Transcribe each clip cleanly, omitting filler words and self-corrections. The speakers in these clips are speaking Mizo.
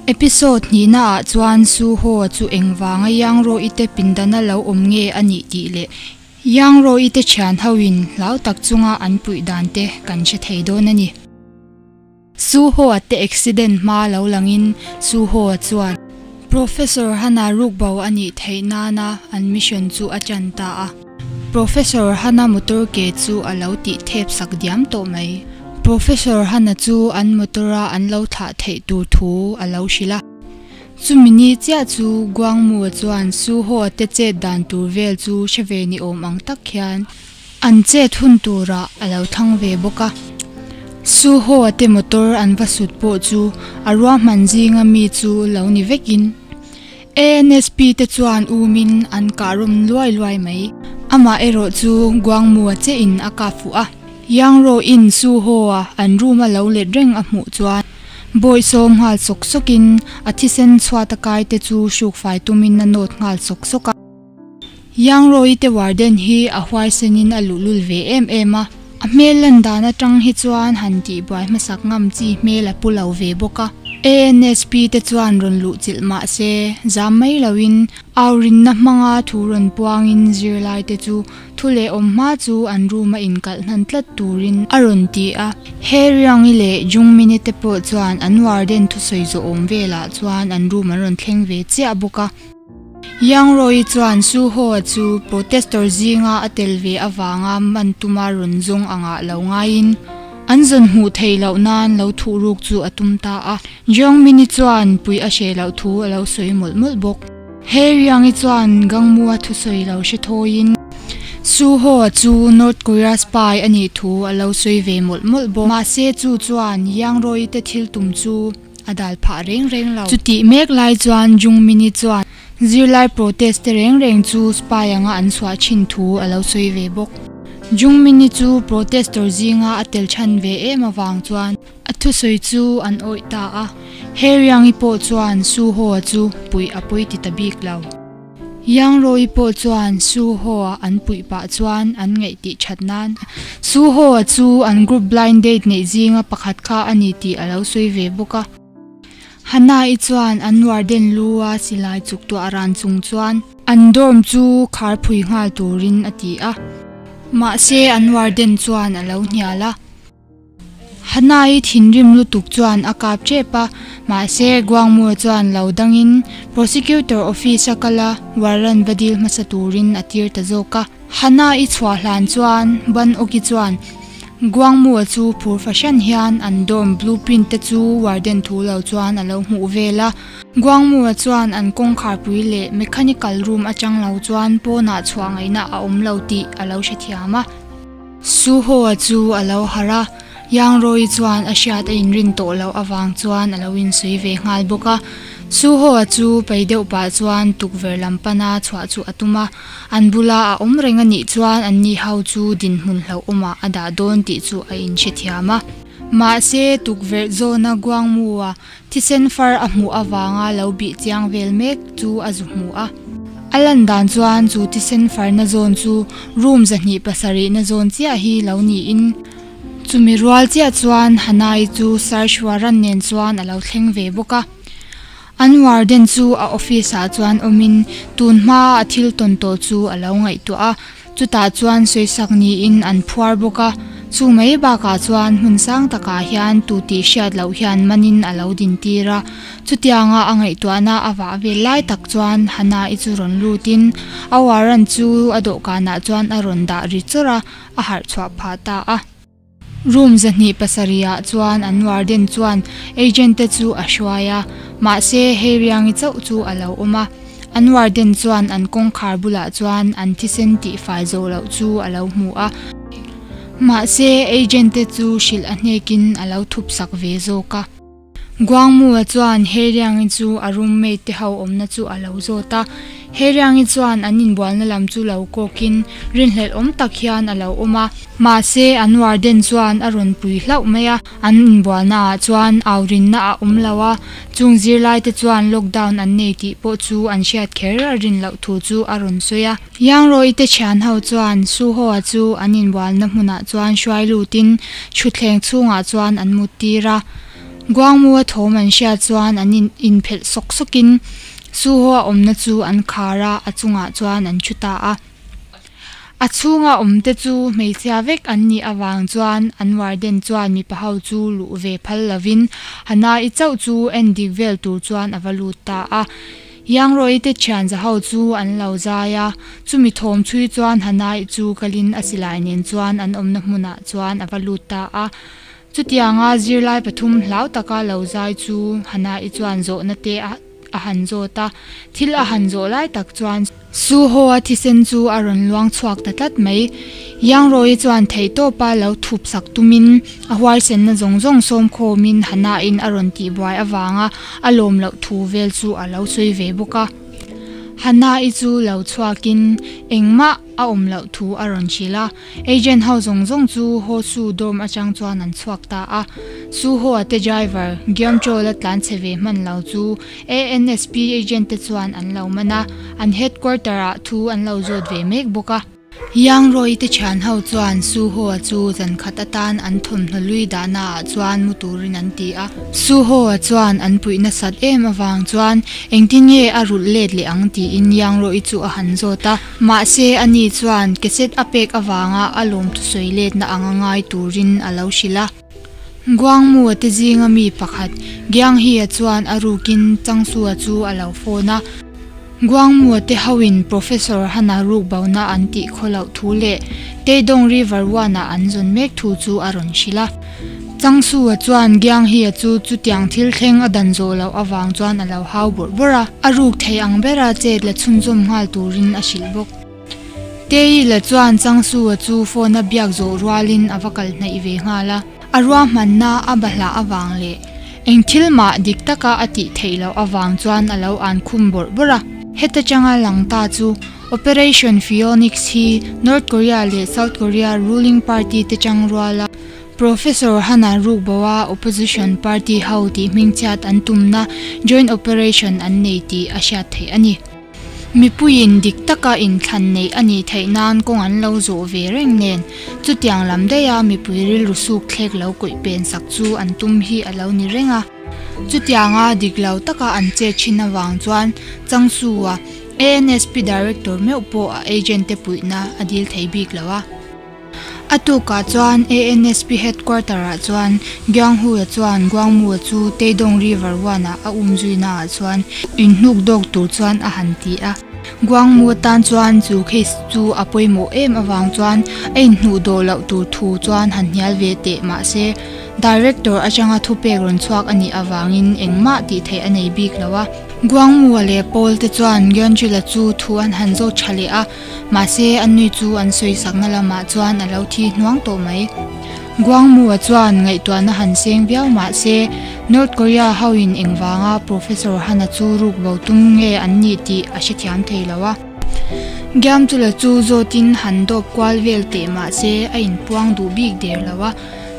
Episode hnihna ah chuan Suho chu engvanga Yang Ro-i te pindana lo awm nge a nih tih leh Yang Ro-i te thian ho in hlau tak chunga an puih dan te kan hre thei dawn a ni. Suho-a te accident hma lo langin Suho-a chuan Professor Hana rukbo a nih theih nana an mission chu a tan ta a. Professor Hana motor ke chu a lo tih thep sak diam tawh mai. Professor Hana chu an motor a an lo thlah theih tur thu a lo hrilh a. Chumi ni chiah chu Guangmu-a chuan Suho-a te chet dan tur vel chu hre ve ni awm ang tak hian an chet hun turah a lo thlang ve bawk a. Suho-a te motor an va sut pawh chu a ruahman zinga mi chu lo ni vekin ANSP te chuan umin an kah rawm luai luai mai. Amah erawh chu Guangmu-a che in a kap fuh a. Yang Ro-in Suho-a an room a lo let reng a hmuh chuan bawi sawm nghal sawk sawkin a thisen chhuat a kai te chu hruk fai tumin a nawt nghal sawk sawk a. Yang Ro-i te warden hi a huaisenin a luhlul ve em em a. A hmel lan dan atang hi chuan han tihbuai hmasak ngam chi hmel a pu lo ve bawk a. ANSP te chuan rawn luh chilh mah se, zam mai loin aurinna hmanga thu rawn puangin zirlai te chu thu leh awm hma chu an room a inkalh hnan tlat turin a rawn ti a. Harry-i leh Jungmin-i te pawh chuan an warden thusawi zawh awm velah chuan an room an rawn thleng ve chiah bawk a. Yang Roi chuan Su Ho-a chu protestor zinga a tel ve avanga man tuma rawn zawng angah lo ngaiin an zawn hmuh theih loh nan lo thuh ruk chu a tum ta a. Jeong Min-i chuan puih a hreh loh thu a lo sawi mawlh mawlh bawk. He Riang-i chuan Gangmu-a thusawi lo hre thawiin Su Ho-a chu North Korea spy a nih thu a lo sawi ve mawlh mawlh bawk. Mahse chu chuan Yang Roi te thil tum chu a dal phah reng reng lo. Chutih mek lai chuan Jung Mini chuan zirlai protest te reng reng chu spy anga an chhuah thin thu a lo sawi ve bawk. Jung Mini chu protestor zinga a tel chhan ve em avang chuan a thusawi chu an awih ta a. Harry-angi pawh chuan Su Ho-a chu puih a pawi ti ta bik lo. Yang Roi pawh chuan Su Ho-a an puih pah chuan an ngaih tih that nan Su Ho-a chu an group blind date neih zinga pakhat kha a ni tih a lo sawi ve bawk a. Hana-i chuan an warden lu a silai chuk tuah ran chung chuan an dorm chu khar phui nghal turin a ti a. Mahse an warden chuan a lo hnial a. Hanai thinrim lutuk chuan a kap tep a, mahse Guangmu chuan lo dangin Prosecutor office a kal a, warrant va dil hmasa turin a tir ta zawk a. Hanai chhuah hlan chuan Ban Oki chuan Guangmu chu phur fahran hian an dorm blueprint te chu warden thu lo chuan a lo hmuh vel a. Guangmu chuan an kawngkharpui leh mechanical room atang lo chuan pawnah chhuah ngaihna a awm lo tih a lo hrethiam a. Suho-a chu a lo harh a, Yang Roi chuan a hriat a inrin tawh loh avang chuan a lo insawi ve nghal bawk a. Suho-a chu pei deuh pah chuan tukverh lam pana chhuah chu a tum a, an bula a awm reng a nih chuan anni ho chu dinhmun hlauhawmah a dah dawn tih chu a inhrethiam a. Mahse, tukverh zawna Guangmu-a Thisen far a hmuh avanga lo bih chiang vel mek chu a zu hmu a. A lan dan chuan chu thisen farna zawn chu room 270 na zawn chiah hi lo niin chumi rual chiah chuan Hanai chu Sir Shwaran nen chuan a lo thleng ve bawk a. An warden chu a office ah chuan awmin tun hma a thil tawn tawh chu a lo ngaihtuah a. Chutah chuan sawisak niin an phuar bawk a, chu mai bakah chuan hmun sang takah hian tu tih hriat loh hian manin a lo dintir a. Chutianga a ngaihtuahna a vah vel lai tak chuan Hana-i chu rawn lutin a warrant chu a dawhkanah chuan a rawn dah ri chawrh a, a harh chhuah phah ta a. Room 207 ah chuan an warden chuan agent te chu a hruai a, mahse hei riangi chauh chu a lo awm a. An warden chuan an kawngkhar bulah chuan an thisen tihfai zawh loh chu a lo hmu a, mahse agent te chu hrilh a hnekin a lo thup sak ve zawk a. Guangmu-a chuan Heriangi chu a roommate te ho awmna chu a lo zawt a. Heriangi chuan an inbualna lam chu lo kawkin rinhlelh awm tak hian a lo awm a. Mahse, an warden chuan a rawn pui hlauh mai a. An inbualna ah chuan aurinna a awm lo a, chung zirlai te chuan lockdown an nei tih pawh chu an hriat kher a rin loh thu chu a rawn sawi a. Yangroi te thian ho chuan Suho-a chu an inbualna hmunah chuan hruai lutin thutthleng chhungah chuan an mut tir a. Guangmu-a thawm an hriat chuan an in inphelh sawk sawkin Suho-a awmna chu an khar a, a chungah chuan an thu ta a. A chhunga awmte chu hmeichhia vek an nih avang chuan an warden chuan mipa ho chu luh ve phal lovin Hana-i chauh chu en dik vel tur chuan a va lut ta a. Yangroi te thian za ho chu an lo zai a, chumi thawm chhui chuan Hana-i chu kalin a silai nen chuan an awmna hmunah chuan a va lut ta a. Chutianga zirlai pathum hlau taka lo zai chu Hana-i chuan zawhna te a a han zawt a, thil a han zawh lai tak chuan Suho-a thisen chu a rawn luang chhuak ta tlat mai. Yangroi chuan theihtawpa lo thup sak tumin a huaisenna zawng zawng sawm khawmin Hana-in a rawn tihbuai avanga a lawm loh thu vel chu a lo sawi ve bawk a. Hana-i chu lo chhuakin engmah a awm loh thu a rawn hrilh a. Agent ho zawng zawng chu Ho Su dorm atang chuan an chhuak ta a. Su Ho-a te driver Geom Chol-a tlan chhe ve hman lo chu ANSP agent te chuan an lo man a, an headquarter ah thu an lo zawt ve mek bawk a. Yang Roy te thian ho chuan Su Ho-a chu zan khat atan an thawmhnaw lui dahna ah chuan mu turin an ti a. Su Ho-a chuan an puih nasat em avang chuan engtin nge a rulh let leh ang tiin Yang Roy chu a han zawt a. Mahse, ani chuan cassette a pek avanga a lawm thusawi letna anga ngai turin a lo hrilh a. Guangmu-a te zinga mi pakhat, Gianghi-a chuan a rukin Changsu-a chu a lo phone a. Guangmu-a te hoin Professor Hana rukbona an tih khaw loh thu leh Taedong River One-ah an zawn mek thu chu a rawn hrilh a. Changsu-a chuan Gianghi-a chu chutiang thil thleng a dan zawh loh avang chuan a lo hau bawrh bawrh a, a ruk thei ang bera chet la chhunzawm nghal turin a hrilh bawk. Tei-la chuan Changsu-a chu phone-a biak zawh rualin a va kal hnaih ve nghal a. A ruahmanna a bahlah avang leh eng thil mah dik taka a tih theih loh avang chuan a lo an khum bawrh bawrh a. Heta changa lang ta chu Operation Pheonix hi North Korea leh South Korea ruling party te chang ruala Professor Hana rukboa opposition party ho tih hmingchhiat an tumna joint operation an nei tih a hriat theih a ni. Mipuiin dik taka inthlan neih a nih theih nan kawng an lo zawh ve reng nen, chutiang lam daiha mipui rilru suk thlek lo kawih pen sak chu an tum hi a lo ni reng a. Chutianga dik lo taka an chet thin avang chuan Changsu-a ANSP Director meuh pawh a agent te puihna a dil thei bik lo a. A tukah chuan ANSP headquarter-ah chuan Gyanghu-a chuan Guangmu-a chu Taedong River One-ah a um zuinaah chuan inhnuk dawk tur chuan a han ti a. Guangmu-a tan chuan chu case chu a pawimawh em avang chuan a inhnuh dawh loh tur thu chuan han hnial ve teh mahse Director atanga thupek rawn chhuak a nih avangin engmah tih theih a nei bik lo a. Guangmu-a leh Paul te chuan Gyeonjula chu thu an han zawt tha leh a. Mahse, a nui chu an sawisakna lamah chuan a lo thi hnuang tawh mai. Guangmu-a chuan ngaihtuahna han seng viau mahse, North Korea hoin engvanga Professor Han-a chu ruk bo tum nge an nih tih a hrethiam thei lo a. Giamchula chu zawtin han dawp kual vel teh mahse, a inpuang duh bik der lo a.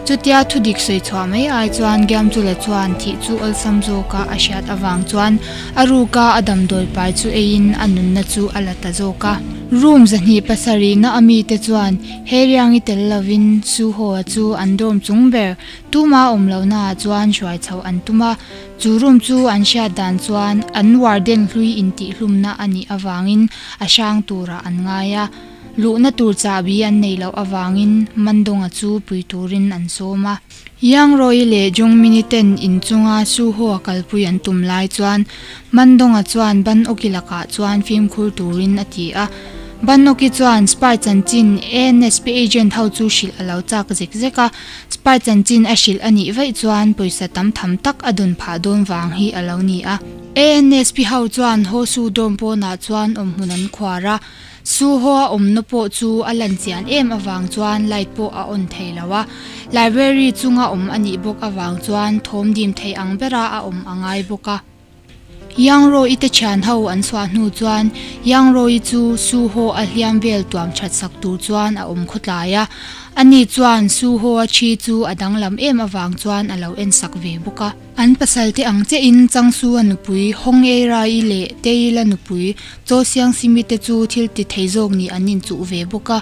Chutia thudik sawi chhuah mai ai chuan Giamchula chuan thih chu awlsam zawka a hriat avang chuan a ruka a damdawi pai chu eiin a nunna chu a la ta zawk a. Room 270 na a mite chuan he riangi tel lovin Suho-a chu an dorm chung ber tuma awm lohnaah chuan hruai chhoh an tum a, chu room chu an hriat dan chuan an warden hlui intihhlumna a nih avangin a hrang turah an ngai a. Luhna tur chahbi an neih loh avangin Mandawnga chu pui turin an sawm a. Yangroi leh Jungmini ten inchunga Suho a kalpui an tum lai chuan Mandawnga chuan Ban Awki lakah chuan fimkhur turin a ti a. Ban Awki chuan spy chanchin ANSP agent ho chu hrilh a lo chak zek zek a, spy chanchin a hrilh a nih vaih chuan pawisa tam tham tak a dawn phah dawn vang hi a lo ni a. ANSP ho chuan Hosu dorm pawnah chuan awmhmun an khuar a. Suho a awmna pawh chu a lan chian em avang chuan light pawh a on thei lo a, library chunga awm a nih bawk avang chuan thawm dim thei ang bera a awm a ngai bawk a. Yang Ro-i te thian ho an chhuah hnu chuan Yang Ro-i chu Su Ho-a hliam vel tuam that sak tur chuan a awm khawtlai a. Ani chuan Su Ho-a thi chu a danglam em avang chuan a lo en sak ve bawk a. An pasal te ang chiahin Changsu-a nupui Hong Ei-rai leh Tei-la nupui Cho Siang-simi te chu thil ti thei zawk nih an inchuh ve bawk a.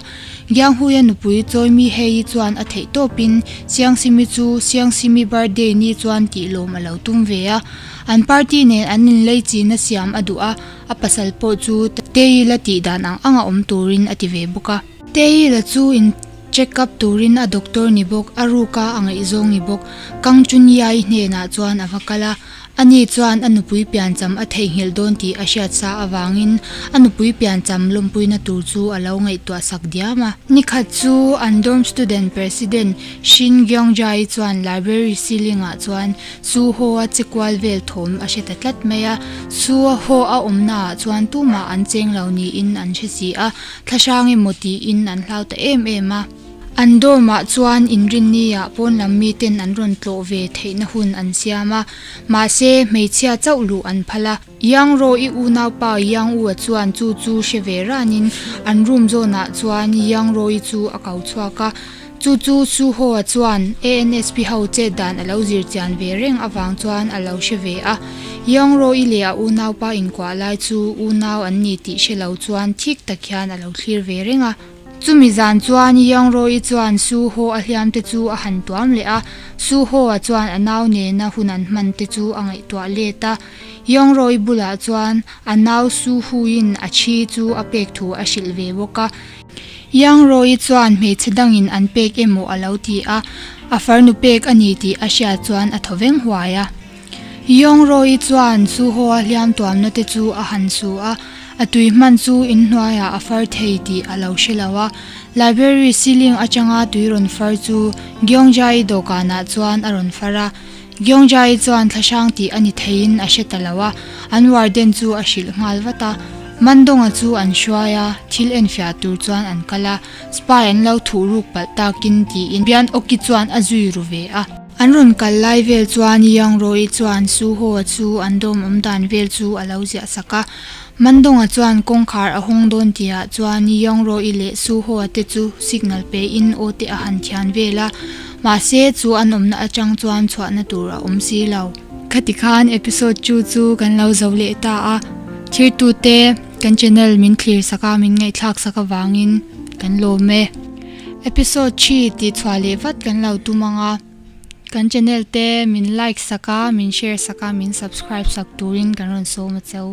Gianghui-a nupui Choi Mi-hei chuan a theih tawpin Siang-simi chu Siang-simi birthday ni chuan tih lawm a lo tum ve a. An party nen an inlei china siam a duh a, a pasal pawh chu Tei-la tih dan ang anga awm turin a ti ve bawk a. Tei-la chu in Check up turin a doctor ni bawk, a ruka a ngaihzawng ni bawk. Kang Chun-Yai hnenah chuan a va kal a, ani chuan a nupui piancham a theihnghilh dawn tih a hriat sa avangin a nupui piancham lawmpuina tur chu a lo ngaihtuah sak diam a. Nikhat chu an dorm student president Shin Gyeong-jae chuan library ceiling ah chuan Su Ho-a che kual vel thawm a hre ta tlat mai a, Su Ho a awmna ah chuan tumah an cheng lo niin an hre si a, Thlahrang emaw tiin an hlau ta em em a. An dorm ah chuan inrinni ah pawn lam miten an rawn tlawh ve theihna hun an siam a, mahse hmeichhia chauh luh an phal a. Yang Ro i unaupa Yang U-a chuan chu chu hre ve ranin an room zawn ah chuan Yang Ro i chu a ko chhuak a. Chu chu Su Ho-a chuan ANSP ho chet dan a lo zir chian ve reng avang chuan a lo hre ve a. Yang Ro-i leh a unaupa inkuah lai chu unau an ni tih hre lo chuan thik tak hian a lo thlir ve reng a. Chumi zan chuan Yang Ro-i chuan Su Ho-a hliam te chu a han tuam leh a, Su Ho-a chuan a nau nena hun an hman te chu a ngaihtuah let a. Yang Ro-i bulah chuan a nau Su Hu-in a thi chu a pek thu a hrilh ve bawk a. Yang Ro-i chuan hmeichhe dangin an pek emaw a lo ti a, a farnu pek a ni tih a hriat chuan a thaw veng huai a. Yang Ro-i chuan Suho-a hliam tuamna te chu a han su a, a tui hman chu inhnuaiah a far thei tih a lo hre lo a. Library ceiling atanga tui rawn far chu Gyeongjae dawhkanah chuan a rawn far a. Gyeongjae chuan thlahrang tih a ni theiin a hre ta lo a, an warden chu a hrilh nghal vat a. Mandawnga chu an hruai a, thil enfiah tur chuan an kal a, spy an lo thuh ruk palh takin tiin Bian Oki chuan a zui ru ve a. An rawn kal lai vel chuan Yang Roi chuan Su Hoa chu an dawm awm dan vel chu a lo ziah sak a. Mandawnga chuan kawngkhar a hawng dawn tihah chuan Yang Roi leh Su Hoa te chu signal pein aw te a han thian vel a. Mahse, chu an awmna atang chuan chhuahna tur a awm si lo. Khati khan episode chu chu kan lo zo leh ta a, thirtute kan channel min thlir sak a, min ngaihthlak sak avangin kan lawm e. Episode thi tih chhuah leh vat kan lo tum ang a, kan channel te min like sak a, min share sak a, min subscribe sak turin kan rawn sawm a cheu.